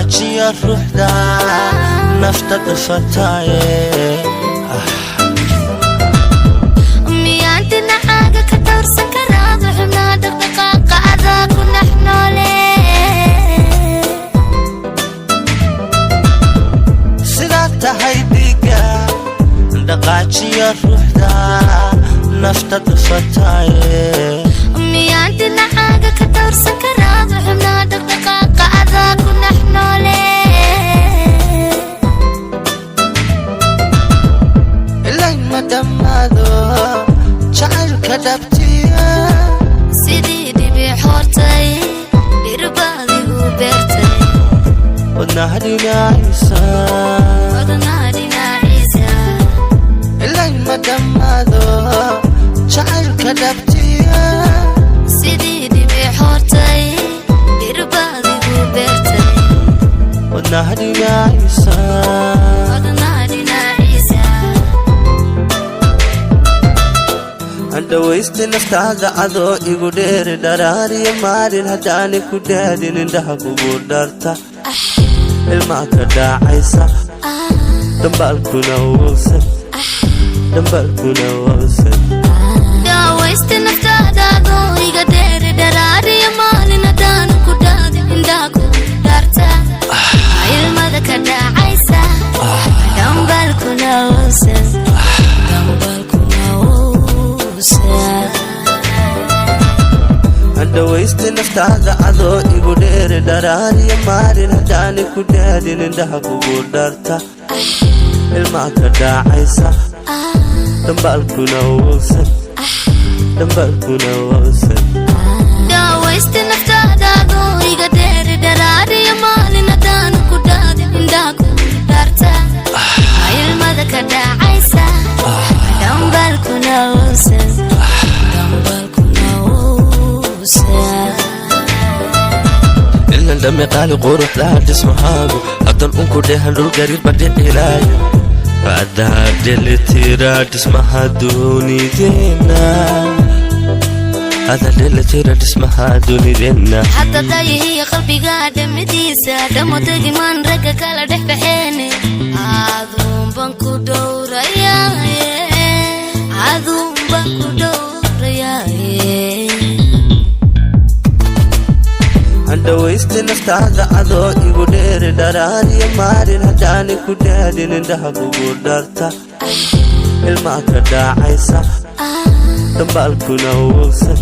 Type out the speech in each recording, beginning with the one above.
Dhaqaajiya ruuxda, nafta dhufataaye. Miyaan dhinacaaga ka dhowrsan karaa xubnaha dhaqdhaqaaqa adaa ku dhex noole? Sidaad tahay dhiigga, dhaqaajiya ruuxda, nafta dhufataaye. Miyaan dhinacaaga ka dhowrsan karaa xubnaha dhaqdhaqaaqa adaa ku dhex noole? Ilayn ma dhammaado jacaylka dhabtiya. Sidii dhibic hortay dhirbaadigu beertay. Wadnaha dhinaciisa. Wadnaha dhinaciisa. Ilayn ma dhammaado jacaylka dhabtiya. Sidii dhibic hortay dhirbaadigu beertay. Wadnaha dhinaciisa. Wadnaha dhinaciisa. Handhawaysta naftaada adoo igu dheeri dharaariyo maalin, haddaani ku dhaadin indhaha kugu dharta, ilmaa ka dhaacaysa, dhambaalkuna wuusan, dhambaalkuna wuusan. Daawaysta naftaada adoo iga dheeri dharaariyo maalin, haddaanu ku dhaadin indhaha kugu dharta, ilmada ka dhacaysa, dhambalkuna uusan, dhambalkuna uusan. Handhawaysta naftaada adoo igu dheeri dharaariyo maalin, haddaani ku dhaadin indhaha kugu dharta, ilmaa ka dhaacaysa, dhambaalkuna wuusan, dhambaalkuna wuusan. Daawaysta naftaada adoo iga dheeri dharaariyo maalin, haddaanu ku dhaadin indhaha kugu dharta, ilmada ka dhacaysa, dhambalkuna uusan, dhambalkuna uusan. Ilan dhami qaali quruxdaa dhismahaagu, haddan unku dhehan dhul gariir badhicilaayo, adaa dhelitira dhismaha dunideenna, adaa dhelitira dhismaha dunideenna. Hadda dayihiyo qalbiga dhamidiisa dhamo degimaan ragga kala dhex baxeene, aduunban ku dhowrayaaye, aduunban ku dhowrayaaye. Handhawaysta naftaada adoo igu dheeri dharaariyo maalin, haddaani ku dhaadin indhaha kugu dharta, ilmaa ka dhaacaysa, dhambaalkuna wuusan,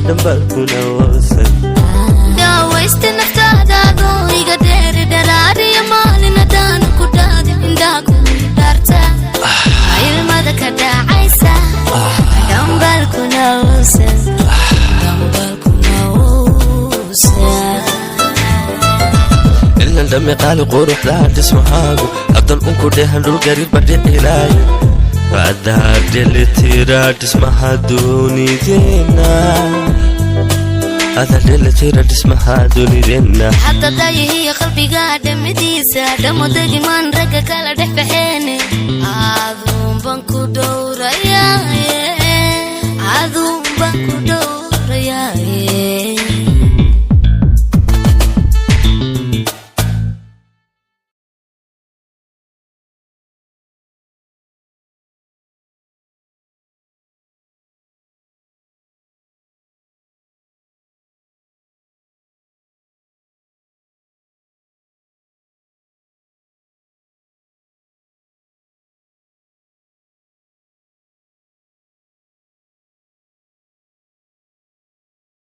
dhambaalkuna wuusan. Daawaysta naftaada adoo iga dheeri dharaariyo maalin, haddaanu ku dhaadin indhaha kugu dharta, ilmada ka dhacaysa, dhambalkuna uusan, dhambalkuna uusan. Ilan dhami qaali quruxdaa dhismahaagu, haddan unku dhehan dhul gariir badhicilaayo, adaa dhelitira dhismaha dunideenna, adaa dhelitira dhismaha dunideenna. Hadda dayihiyo qalbiga dhamidiisa dhamo degimaan ragga kala